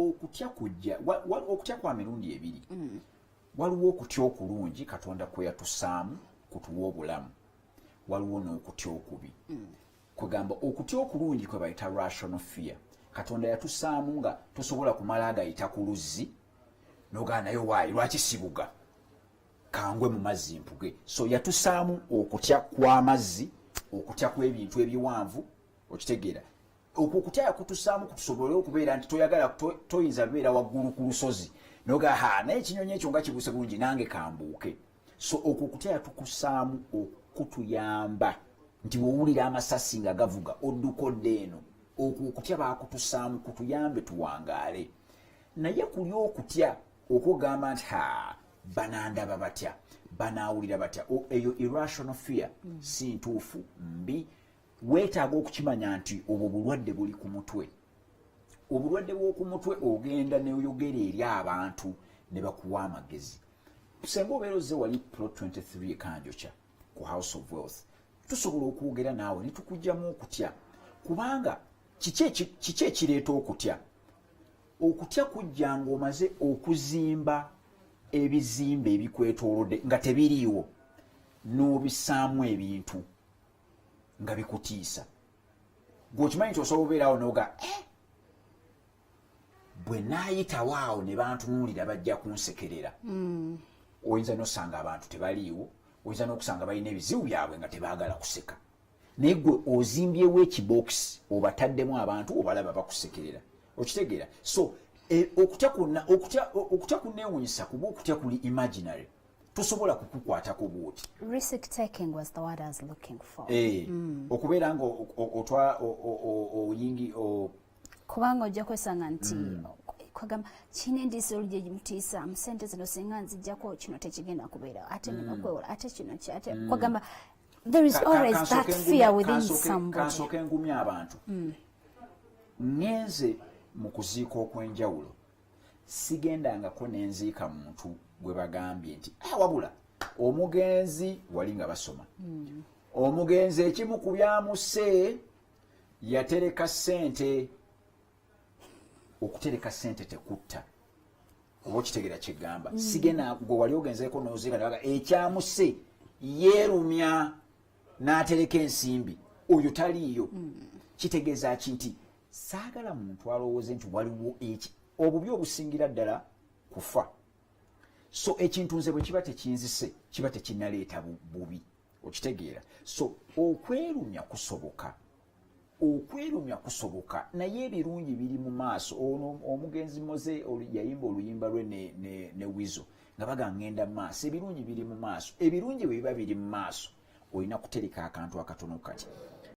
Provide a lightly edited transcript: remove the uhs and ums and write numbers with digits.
Okutya kujja okutya kwa mirundi ebiri. Waliwo okutya okulungi Katonda kwe yatusaamu kutuwa obulamu, waliwo n'okutya okubi. Kwegamba okutya okulungi kwe bayita rational fear. Katonda yatusaamu nga tosobola kumala agayita ku luzzi nogaa naye waayi, lwaki sibuga kangwe mu mazzi mpuge? So yatusaamu okutya kw'amazzi, okutya kw'ebintu ebiwanvu. Okitegeera? Okwo okutya yakutusaamu kutusobole okubeera nti toyagala toyinza beera waggulu ku lusozi noga ha, naye ekinyonyi ekyo nga kibuuse bulungi, nange kambuuke. So okwo okutya yatukusaamu okutuyamba nti bwowulira amasasi nga gavuga, odduka odda eno. Okwo okutya bakutusaamu kutuyambe tuwangaale. Naye kuli okutya okwogamba nti ha, banandaba batya, banaawulira batya, eyo irrational fear si ntuufu, mbi. Weetaaga okukimanya nti obwo bulwadde buli ku mutwe. Obulwadde bw'oku mutwe, ogenda neoyogera eri abantu ne bakuwa amagezi. Senga obeera ozze wali Plot 23 ekanjokya ku House of Wealth, tusobola okwogera naawe ne tukugjamu okutya. Kubanga kiki ekireeta okutya? Okutya kujja ng'omaze okuzimba ebizimbe ebikwetoolodde nga tebiriiwo, n'obissaamu ebintu nga bikutiisa. Gweokimanyi nti osobola obeerawo noga, eh, bwe naayitawo awo ne bantunuulira, bajja kunsekerera. Oyinza n'osanga abantu tebaliiwo, oyinza n'okusanga balina ebizibu byabwe nga tebaagala kuseka, naye gwe ozimbyewo ekibokisi obataddemu abantu, obalaba bakusekerera. Okitegeera? So okutya kwonna, okutya kuneewunyisa, kuba okutya kuli imaginary, tosobola kukukwatako bwoti. Risk taking was the word I was looking for. Eh, okubeera nga otwa oyingi Kubanga ojja kwesanga nti kwagamba kiina endiisa olujja egimutiisa mu sente zino, singa nzijjako kino tekigenda kubeera, ate nina okwewola, ate kino ki, ate kwagamba there is always that fear within somebody. Kansooke ngumya abantu. Ŋŋenze mu kuziika okw'enjawulo, sigendangako nenziika muntu gwe bagambye nti, "Ah, wabula omugenzi wali nga basoma, omugenzi ekimu ku byamuse yatereka ssente." Okutereka ssente tekutta, oba okitegeera kyegamba? Sigenda gwe wali ogenzeeko noziika nebaga ekyamuse yeerumya n'atereka ensimbi, oyo taliiyo. Kitegeeza ki? Nti saagala muntu alowooze nti waliwo eki obubi obusingira ddala kufa. So ekintu nze bwe kiba tekinzise, kiba tekinaleeta bubi. Okitegeera? So okwerumya kusoboka, okwerumya kusoboka, naye ebirungi biri mu maaso. Ono omugenzi Moze yayimba oluyimba lwe ne Wizo nga baga ngenda mu maaso, ebirungi biri mu maaso. Ebirungi bwe biba biri mu maaso, olina kutereka akantu akatono kati.